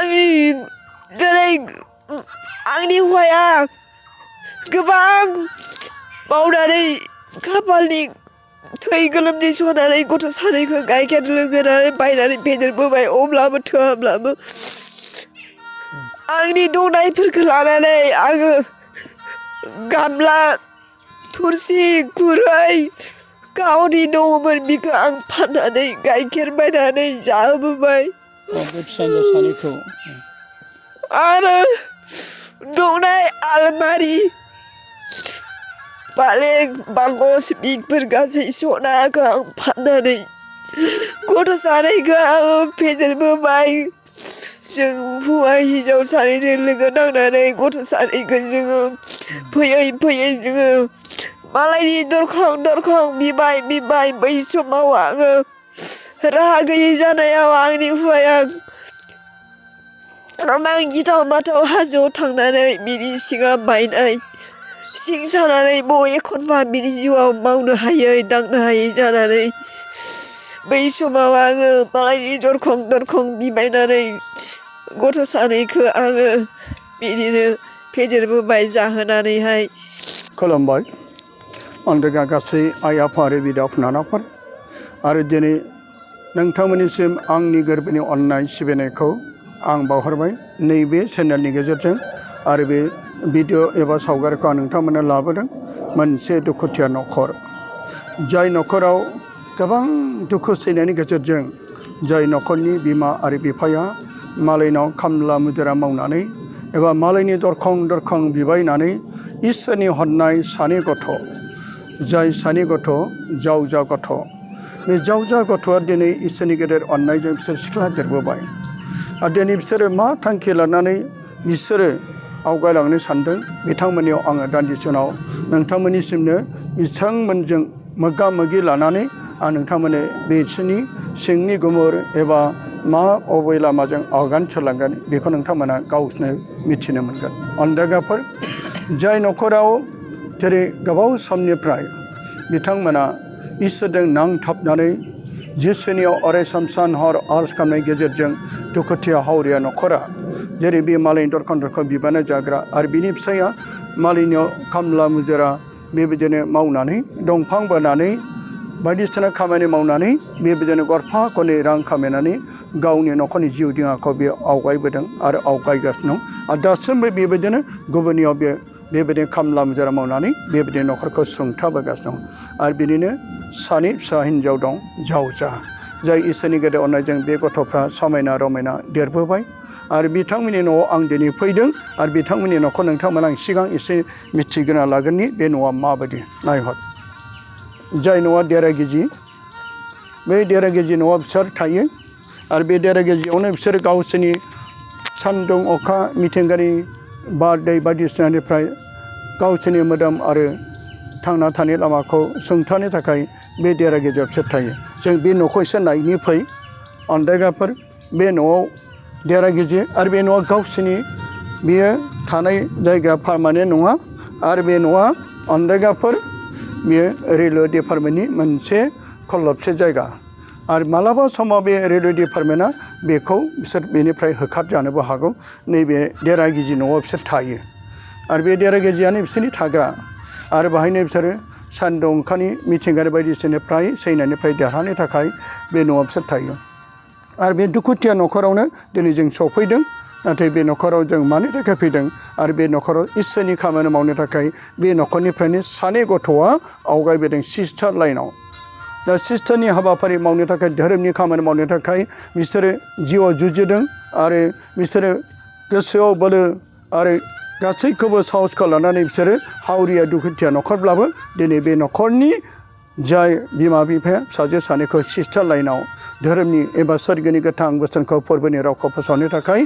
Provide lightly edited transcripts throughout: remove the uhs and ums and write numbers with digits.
आंनि दिनै आंनि हौवाया गोबां मावनानै खाफालनि थै गोलोमदै सनानै गथ' सानैखौ गाइखेर लोंहोनानै बायनानै फेदेरबोबाय अब्लाबो थोआब्लाबो आंनि दंनायफोरखौ लानानै आङो गामला थुरसि खुरै गावनि दङमोन बिखौ आं फाननानै गाइखेर बायनानै जाहोबोबाय बे फिसा सानैखौ आरो दंनाय आलमारि पालें बाकस बिगफोर गासै सनाखौ आं फाननानै गथ' सानैखौ आङो फेदेरबोबाय जों हौवा हिन्जाव सानैजों लोगो नांनानै गथ' सानैखौ जोङो फैयै फैयै जोङो मालायनि दरखं बिबाय बै समाव आङो राहा गैयै जानायाव आंनि हौवाया आं गिथाव बाथाव हाजोआव थांनानै बिनि सिङा बायनाय सिं सानानै एखनबा बिनि जिउआव मावनो हायै दांनो हायै जानानै बै समाव आङो मालायनि दरखं बिबायनानै गथ' सानैखौ आङो बिदिनो फेदेरबोबाय जाहोनानैहाय खुलुमबाय आंनि गासै आइ आफा आरो बिदा फंबायफोर आरो दिनै नोंथांमोननिसिम आंनि गोरबोनि अननाय सिबिनायखौ आं बावहरबाय नैबे चेनेलनि गेजेरजों आरो बे भिडिअ एबा सावगारिखौ आं नोंथांमोननो लाबोदों मोनसे दुखुथिया न'खर जाय न'खराव गोबां दुखु सैनायनि गेजेरजों जाय न'खरनि बिमा आरो बिफाया मालायनाव खामला मुजिरा मावनानै एबा मालायनि दरखं बिबायनानै इसोरनि हरनाय सानै गथ' जाय सानै गथ' जावजा गथ' बे जावजा गथ'आ दिनै इसोरनि गेदेर अननायजों बिसोर सिख्ला देरबोबाय आरो दिनै बिसोरो मा थांखि लानानै बिसोरो आवगायलांनो सानदों बिथांमोननियाव आङो दान्दिसे उनाव नोंथांमोननिसिमनो बिथांमोनजों मोगा मोगि लानानै आं नोंथांमोननो बिसोरनि सिंनि गुमुर एबा मा अबे लामाजों आगान सुरलांगोन बेखौ नोंथांमोना गावसोरनो मिथिनो मोनगोन अनदागाफोर जाय न'खराव जेरै गोबाव समनिफ्राय बिथांमोना इसोरजों नांथाबनानै जिसुनियाव अरायसम सान हर आरज खालामनायनि गेजेरजों दुखुथिया हावरिया न'खरा जेरै बे मालायनि दरखं बिबानो जाग्रा आरो बिनि फिसाया मालायनियाव खामला मुजिरा बेबायदिनो मावनानै दंफां बोनानै बायदिसिना खामानि मावनानै बेबायदिनो गरफा गरनै रां खामायनानै गावनि न'खरनि जिउ दिङाखौ बे आवगायबोदों आरो आवगायगासिनो दं आरो दासिमबो बेबायदिनो गुबुननियाव बेबायदिनो खामला मुजिरा मावनानै बेबायदिनो न'खरखौ सुंथाबोगासिनो दं आरो बिनिनो सानै फिसा हिन्जाव दं जावजा जाय इसोरनि गेदेर अननायजों बे गथ'फ्रा समायना रमायना देरबोबाय आरो बिथांमोननि न'आव आं दिनै फैदों आरो बिथांमोननि न'खौ नोंथांमोना आं सिगां एसे मिथिग्रोना लागोननि बे न'आ माबायदि नायहर जाय न'आ 1.5 केजि बे 1.5 केजि न'आव बिसोर थायो आरो बे 1.5 केजियावनो बिसोर गावसोरनि सान्दुं अखा मिथिंगानि बार दै बायदिसिनानिफ्राय गावसोरनि मोदोम आरो थांना थानाय लामाखौ सुंथानो थाखाय बे 1.5 केजियाव बिसोर थायो जों बे न'खौ एसे नायनि फै अनदायगाफोर बे न'आव 1.5 केजि आरो बे न'आ गावसोरनि बेयो थानाय जायगा पारमानेन्ट नङा आरो बे न'आ अनदायगाफोर बेयो रेलवे डिपार्टमेन्टनि मोनसे खलबसे जायगा आरो मालाबा समाव बे रेलवे डिपार्टमेन्टआ बेखौ बिसोर बेनिफ्राय होखारजानोबो हागौ नैबे 1.5 केजि न'आव बिसोर थायो आरो बे 1.5 केजियानो बिसोरनि थाग्रा आरो बाहायनो बिसोरो सान्दुं अखानि मिथिंगानि बायदिसिनानिफ्राय सैनायनिफ्राय देरहानो थाखाय बे न'आव बिसोर थायो आरो बे दुखुथिया न'खरावनो दिनै जों सफैदों नाथाय बे न'खराव जों मानि थाखाय फैदों आरो बे न'खराव इसोरनि खामानि मावनो थाखाय बे न'खरनिफ्रायनो सानै गथ'आ आवगायबोदों सिस्टार लाइनाव दा सिस्टारनि हाबाफारि मावनो थाखाय धोरोमनि खामानि मावनो थाखाय बिसोरो जिउआव जुजिदों आरो बिसोरो गोसोआव बोलो आरो गासैखौबो साहसखौ लानानै बिसोरो हावरिया दुखुथिया न'खरब्लाबो दिनै बे न'खरनि जाय बिमा बिफाया फिसाजो सानैखौ सिस्टार लाइनाव धोरोमनि एबा सोरगोनि गोथां बोसोनखौ फोरबोनि रावखौ फोसावनो थाखाय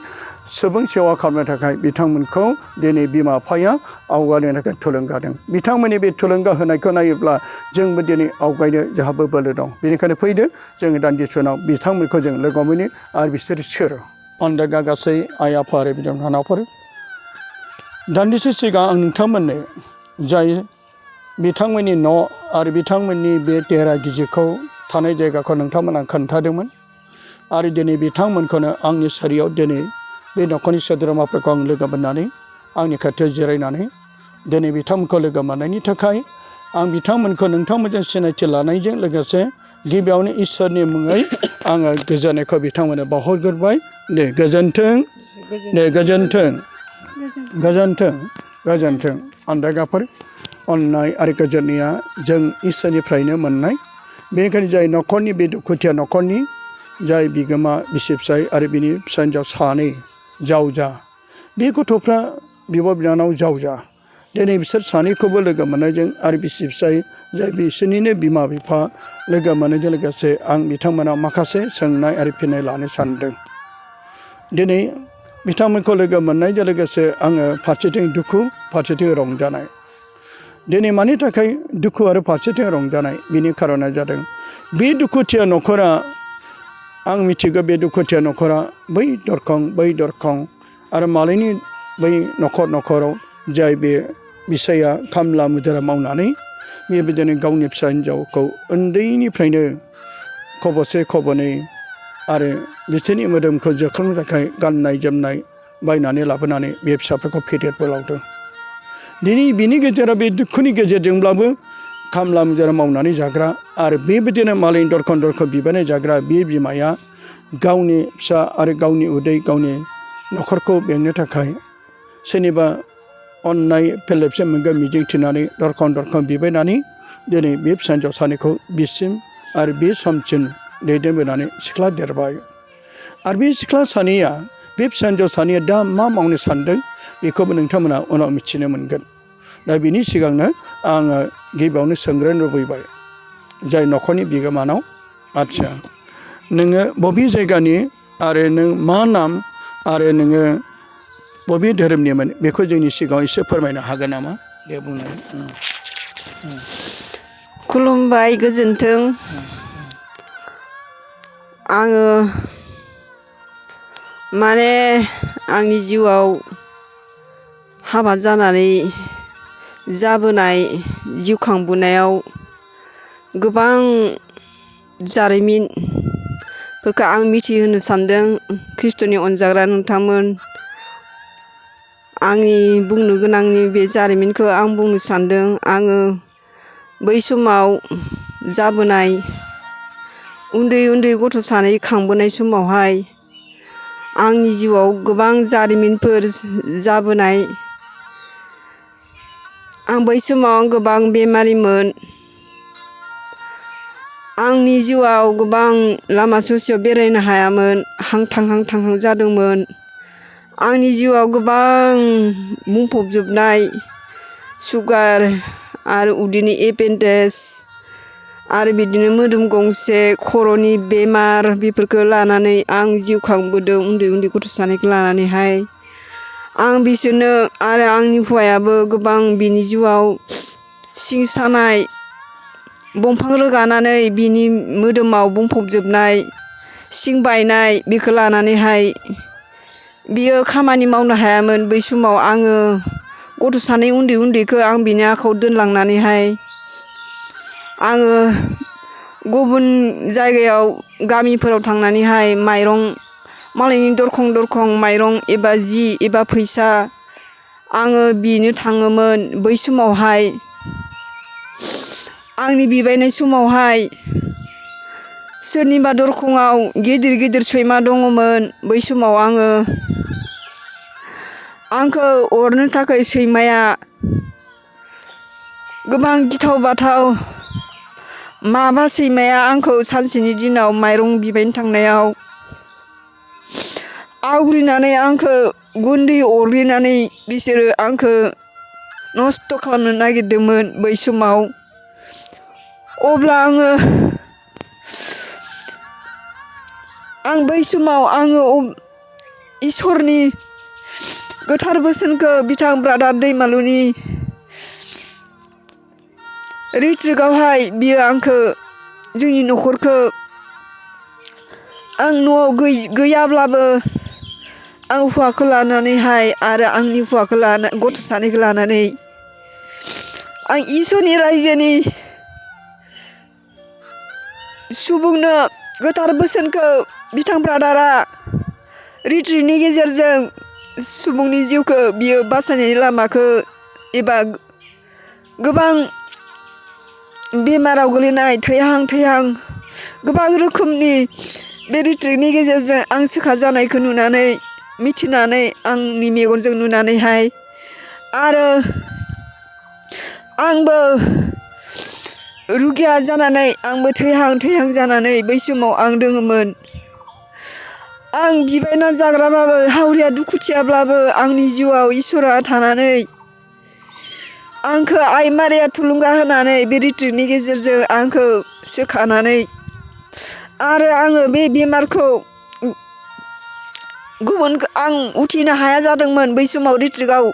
सुबुं सेवा खालामनो थाखाय बिथांमोनखौ दिनै बिमा बिफाया आवगायनो थाखाय थुलुंगा होदों बिथांमोननि बे थुलुंगा होनायखौ नायोब्ला जोंबो दिनै आवगायनो जोंहाबो बोलो दं बेनिखायनो फैदो जोङो दान्दिसे उनाव बिथांमोनखौ जों लोगो मोनो आरो बिसोर सोर अनदागा गासै आइ आफा आरो बिनानावफोर दान्दिसे सिगां आं नोंथांमोननो जाय बिथांमोननि न' आरो बिथांमोननि बे 1.5 केजिखौ थानाय जायगाखौ नोंथांमोना खोन्थादोंमोन आरो दिनै बिथांमोनखौनो आंनि सारियाव दिनै बे न'खरनि सोद्रोमाफोरखौ आं लोगो मोननानै आंनि खाथियाव जिरायनानै दिनै बिथांमोनखौ लोगो मोननायनि थाखाय आं बिथांमोनखौ नोंथांमोनजों सिनायथि लानायजों लोगोसे गिबियावनो इसोरनि मुङै आङो गोजोननायखौ बिथांमोननो बावहरग्रोबाय। दे गोजोन्थों, दे गोजोन्थों, गोजोन्थों, गोजोन्थों। अनदाइगाफोर अननाय आरो गोजोननाया जों इसोरनिफ्रायनो मोननाय। बेनिखायनो जाय न'खरनि बे दुखुथिया न'खरनि जाय बिगोमा बिसि फिसाय आरो बिनि फिसा हिन्जाव सानै जावजा, बे गथ'फ्रा बिब' बिनानाव जावजा, दिनै बिसोर सानैखौबो लोगो मोननायजों आरो बिसि फिसाय जाय बिसोरनिनो बिमा बिफा लोगो मोननायजों लोगोसे आं बिथांमोनाव माखासे सोंनाय आरो फिननाय लानो सानदों। दिनै बिथांमोनखौ लोगो मोननायजों लोगोसे आङो फारसेथिं दुखु फारसेथिं रंजानाय। दिनै मानि थाखाय दुखु आरो फारसेथिं रंजानाय? बिनि खारना जादों बे दुखुथिया न'खरा, आं मिथिगौ बे दुखुथिया न'खरा बै दरखं आरो मालायनि बै न'खराव जाय बे बिसाया खामला मुजिरा मावनानै बेबायदिनो गावनि फिसा हिन्जावखौ उन्दैनिफ्रायनो खबसे खबनै आरो बिसोरनि मोदोमखौ जोख्लोबनो थाखाय गाननाय जोमनाय बायनानै लाबोनानै बे फिसाफोरखौ फेदेरबोलावदों। दिनै बिनि गेजेराव बे दुखुनि गेजेरजोंब्लाबो खामला मुजिरा मावनानै जाग्रा आरो बेबायदिनो मालायनि दरखं बिबायनाय जाग्रा बे बिमाया गावनि फिसा आरो गावनि उदै गावनि न'खरखौ बेंनो थाखाय सोरनिबा अननाय फेरलेबसे मोनगोन मिजिं थिनानै दरखं बिबायनानै दिनै बे फिसा हिन्जाव सानैखौ बिसिम आरो बे समसिम दैदेनबोनानै सिख्ला देरबाय। आरो बे सिख्ला सानैया, बे फिसा हिन्जाव सानैया दा मा मावनो सानदों बेखौबो नोंथांमोना उनाव मिथिनो मोनगोन। दा बिनि सिगांनो आङो गिबियावनो सोंग्रोनो लुबैबाय जाय न'खरनि बिगोमानाव, आदसा नोङो बबे जायगानि आरो नों मा नाम आरो नोङो बबे धोरोमनिमोन बेखौ जोंनि सिगाङाव एसे फोरमायनो हागोन नामा? दे बुंनाय। खुलुमबाय, गोजोन्थों। आङो माने आंनि जिउआव हाबा जानानै जाबोनाय जिउ खांबोनायाव गोबां जारिमिनफोरखौ आं मिथिहोनो सानदों। खृष्टनि अनजाग्रा नोंथांमोन, आंनि बुंनो गोनांनि बे जारिमिनखौ आं बुंनो सानदों। आङो बै समाव जाबोनाय उन्दै गथ' सानै खांबोनाय समावहाय आंनि जिउआव गोबां जारिमिनफोर जाबोनाय। आं बै समाव गोबां बेमारिमोन। आंनि जिउआव गोबां लामा ससेयाव बेरायनो हायामोन, हां थांहां जादोंमोन। आंनि जिउआव गोबां बुंफबजोबनाय सुगार आरो उदैनि एपेन्डिक्स आरो बिदिनो मोदोम गंसे, खर'नि बेमार, बेफोरखौ लानानै आं जिउ खांबोदों उन्दै गथ' सानैखौ लानानैहाय। आं बिसोरनो आरो आंनि हौवायाबो गोबां बिनि जिउआव सिं सानाय, दंफां रोगानानै बिनि मोदोमाव बुंफबजोबनाय सिं बायनाय, बेखौ लानानैहाय बियो खामानि मावनो हायामोन। बै समाव आङो गथ' सानै उन्दैखौ आं बिनि आखायाव दोनलांनानैहाय आङो गुबुन जायगायाव गामिफोराव थांनानैहाय माइरं, मालायनि दरखं माइरं एबा जि एबा फैसा आङो बिनो थाङोमोन। बै समावहाय आंनि बिबायनाय समावहाय सोरनिबा दरखङाव गिदिर सैमा दङमोन। बै समाव आंखौ अरनो थाखाय सैमाया गोबां गिथाव बाथाव, माबा सैमाया आंखौ सानसेनि दिनाव माइरं बिबायनो थांनायाव आवग्रिनानै आंखौ गुन्दै अरग्लिनानै बिसोरो आंखौ नस्थ' खालामनो नागिरदोंमोन बै समाव। अब्ला आं बै समाव इसोरनि गोथार बोसोनखौ बिथां ब्रादार दैमालुनि रिट्रिकआवहाय बियो आंखौ, जोंनि न'खरखौ, आं न'आव गैयाब्लाबो आं हौवाखौ लानानैहाय आरो आंनि हौवाखौ गथ' सानैखौ लानानै आं इसोरनि रायजोनि सुबुंनो गोथार बोसोनखौ बिथां ब्रादारा रिट्रिटनि गेजेरजों सुबुंनि जिउखौ बियो बासायनायनि लामाखौ एबा गोबां बेमाराव गोलैनाय थैहां गोबां रोखोमनि बे रिट्रिटनि गेजेरजों आं सोखाजानायखौ नुनानै मिथिनानै आंनि मेगनजों नुनानैहाय आरो आंबो रुगिया जानानै आंबो थैहां जानानै बै समाव आं दोङोमोन। आं बिबायना जाग्राबाबो हावरिया दुखुथियाब्लाबो आंनि जिउआव इसोरा थानानै आंखौ आइ मारिया थुलुंगा होनानै बे रिट्रिटनि गेजेरजों आंखौ सोखानानै आरो आङो बे बेमारखौ गुबुन आं उथिनो हाया जादोंमोन। बै समाव रिट्रिटआव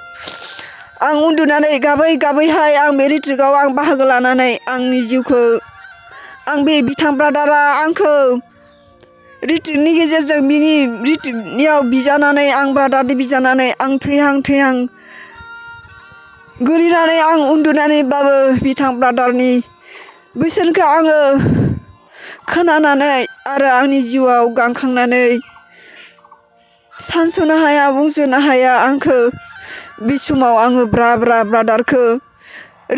आं उन्दुनानै गाबै आं बे रिट्रिटआव आं बाहागो लानानै आंनि जिउखौ आं बे बिथां ब्रादारा आंखौ रिट्रिटनि गेजेरजों बिनि रिट्रिटनियाव बिजानानै आं ब्रादारनि बिजानानै आं थैहां गोलैनानै आं उन्दुनानैब्लाबो बिथां ब्रादारनि बोसोनखौ आङो खोनानानै आरो आंनि जिउआव गांखांनानै सानस'नो हाया बुंस'नो हाया आंखौ बे समाव आङो ब्रादारखौ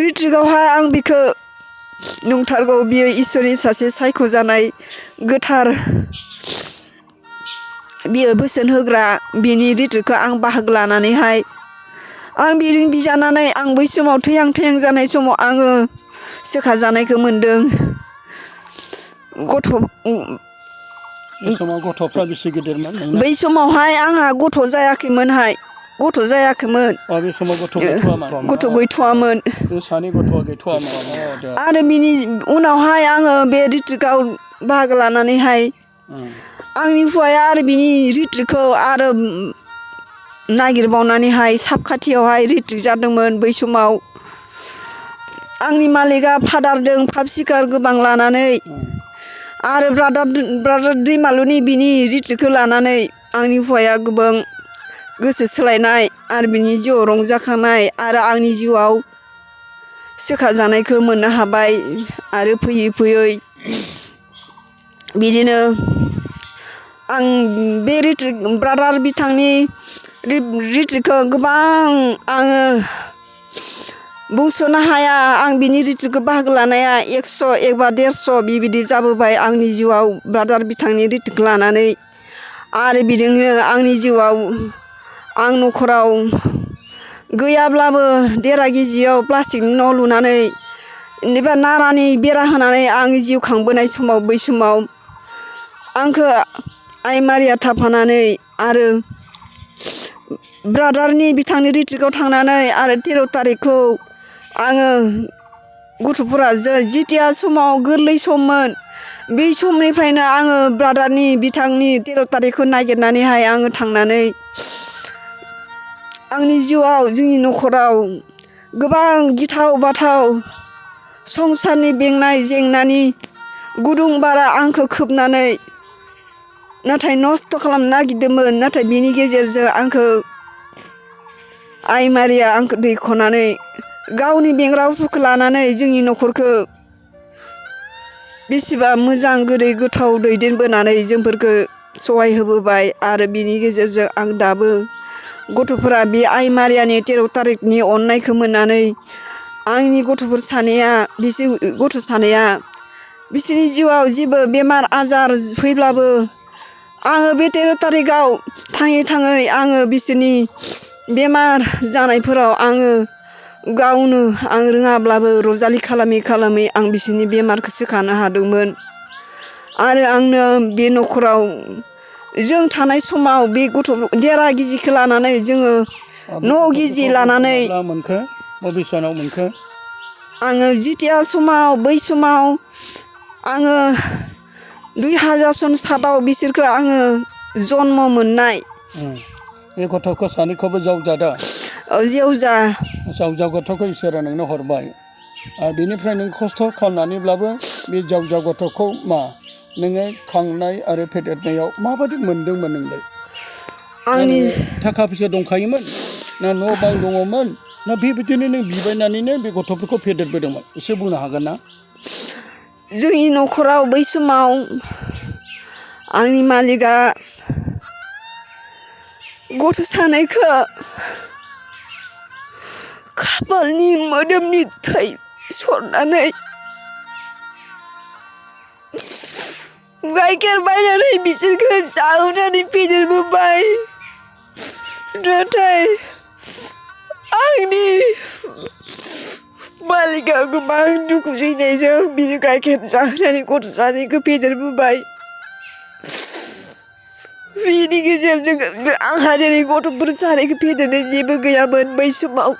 रिट्रिटआवहाय आं बिखौ नंथारगौ बियो इसोरनि सासे सायख'जानाय गोथार बियो बोसोन होग्रा बिनि रिट्रिटखौ आं बाहागो लानानैहाय आं बिजों बिजानानै आं बै समाव थैहां जानाय समाव आङो सोखाजानायखौ मोन्दों। बे समाव गथ'फ्रा बेसे गिदिरमोन नोंना? बै समावहाय आंहा गथ' जायाखैमोन। बे समाव गथ' गैथ'वामोन। बे सानै गथ'आ गैथ'वामोन। आरो बिनि उनावहाय आङो बे रिट्रिटआव बाहागो लानानैहाय आंनि हौवाया आरो बिनि रिट्रिटखौ आरो नागिरबावनानैहाय साबखाथियावहाय रिट्रिट जादोंमोन। बै समाव आंनि मालिकआ फादारदों फाब सिकार गोबां लानानै आरो ब्रादार दैमालुनि बिनि रिट्रिटखौ लानानै आंनि हौवाया गोबां गोसो सोलायनाय आरो बिनि जिउआव रंजाखांनाय आरो आंनि जिउआव सोखाजानायखौ मोननो हाबाय। आरो फैयै बिदिनो आं बे रिट्रिट ब्रादार बिथांनि रिट्रिटखौ गोबां आङो बुंस'नो हाया। आं बिनि रिट्रिटखौ बाहागो लानाया 100 एबा 150 बिबायदि जाबोबाय आंनि जिउआव ब्रादार बिथांनि रिट्रिटखौ लानानै। आरो बिजोंनो आंनि जिउआव आं न'खराव गैयाब्लाबो देरा गिजियाव प्लास्टिकनि न' लुनानै एबा नारानि बेरा होनानै आं जिउ खांबोनाय समाव बै समाव आंखौ आइ मारिया थाफानानै आरो ब्रादारनि बिथांनि रिट्रिटआव थांनानै आरो 13 तारिखखौ आङो गथ'फोरा जिथिया समाव गोरलै सममोन बै समनिफ्रायनो आङो ब्रादारनि बिथांनि 13 तारिखखौ नागिरनानैहाय आङो थांनानै आंनि जिउआव जोंनि न'खराव गोबां गिथाव बाथाव संसारनि बेंनाय जेंनानि गुदुं बारा आंखौ खोबनानै नाथाय नस्थ' खालामनो नागिरदोंमोन। नाथाय बिनि गेजेरजों आंखौ आइ मारिया आंखौ दैख'नानै गावनि बेंग्रा उफुखौ लानानै जोंनि न'खरखौ बेसेबा मोजां गोदै गोथाव दैदेनबोनानै जोंफोरखौ सहाय होबोबाय। आरो बिनि गेजेरजों आं दाबो गथ'फोरा बे आइ मारियानि 13 तारिखनि अननायखौ मोननानै आंनि गथ'फोर सानैया गथ' सानैया बिसोरनि जिउआव जेबो बेमार आजार फैब्लाबो आङो बे 13 तारिखआव थाङै आङो बिसोरनि बेमार जानायफोराव आङो गावनो आं रोङाब्लाबो रंजालि खालामै आं बिसोरनि बेमारखौ सोखानो हादोंमोन। आरो आंनो बे न'खराव जों थानाय समाव बे गथ' देरा गिजिखौ लानानै जोङो न' गिजि लानानै बबे सनाव मोनखो? आङो जिथिया समाव बै समाव आङो 2000 सन सादाव बिसोरखौ आङो जन्म मोननाय। बे गथ'खौ सानैखौबो जावजादा? जावजा गथ'खौ इसोरा नोंनो हरबाय। आरो बेनिफ्राय नों खस्थ' खालामनानैब्लाबो बे जावजा गथ'खौ नोङो खांनाय आरो फेदेरनायाव माबायदि मोनदोंमोन नोंलाय? आंनि थाखा फैसा दंखायोमोन ना न' बां दङमोन ना बेबायदिनो नों बिबायनानैनो बे गथ'फोरखौ फेदेरबोदोंमोन? एसे बुंनो हागोन ना? जोंनि न'खराव बै समाव आंनि मालिकआ गथ' सानायखौ खाफालनि मोदोमनि थै सरनानै गाइखेर बायनानै बिसोरखौ जाहोनानै फेदेरबोबाय। नाथाय आंनि मालिका गोबां दुखु सैनायजों बिनो गाइखेर जाहोनानै गथ' सानैखौ फेदेरबोबाय। बिनि गेजेरजों आंहा दिनै गथ'फोर सानैखौ फेदेरनो जेबो गैयामोन। बै समाव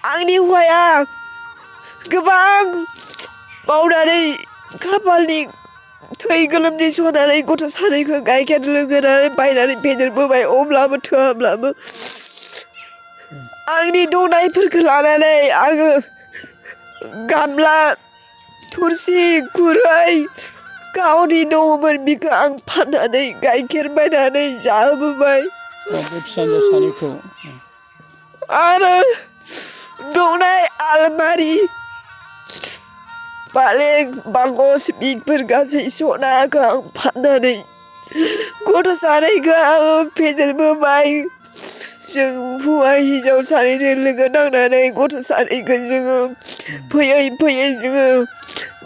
आंनि हौवाया गोबां मावनानै खाफालनि थै गोलोमदै सनानै गथ' सानैखौ गाइखेर लोंहोनानै बायनानै फेदेरबोबाय। अब्लाबो थोआब्लाबो आंनि दौनायफोरखौ लानानै आङो गामला थुरसि खुरै गावनि दङमोन बिखौ आं फाननानै गाइखेर बायनानै जाहोबोबाय। बे फिसाजो सानैखौ आरो दौनाय आलमारि फालें बाकस बिगफोर गासै सनाखौ आं फाननानै गथ' सानैखौ आङो फेदेरबोबाय। जों हौवा हिन्जाव सानैजों लोगो नांनानै गथ' सानैखौ जोङो फैयै फैयै जोङो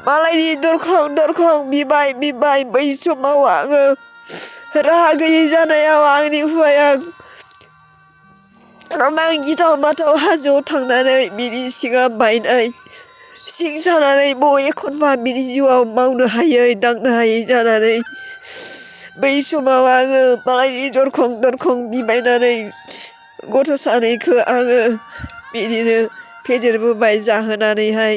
मालायनि दरखं बिबाय। बै समाव आङो राहा गैयै जानायाव आंनि हौवाया गोबां गिथाव बाथाव हाजोआव थांनानै बिनि सिङा बायनाय सिं सानानै एखनबा बिनि जिउआव मावनो हायै दांनो हायै जानानै बै समाव आङो मालायनि दरखं बिबायनानै गथ' सानैखौ आङो बिदिनो फेदेरबोबाय जाहोनानैहाय।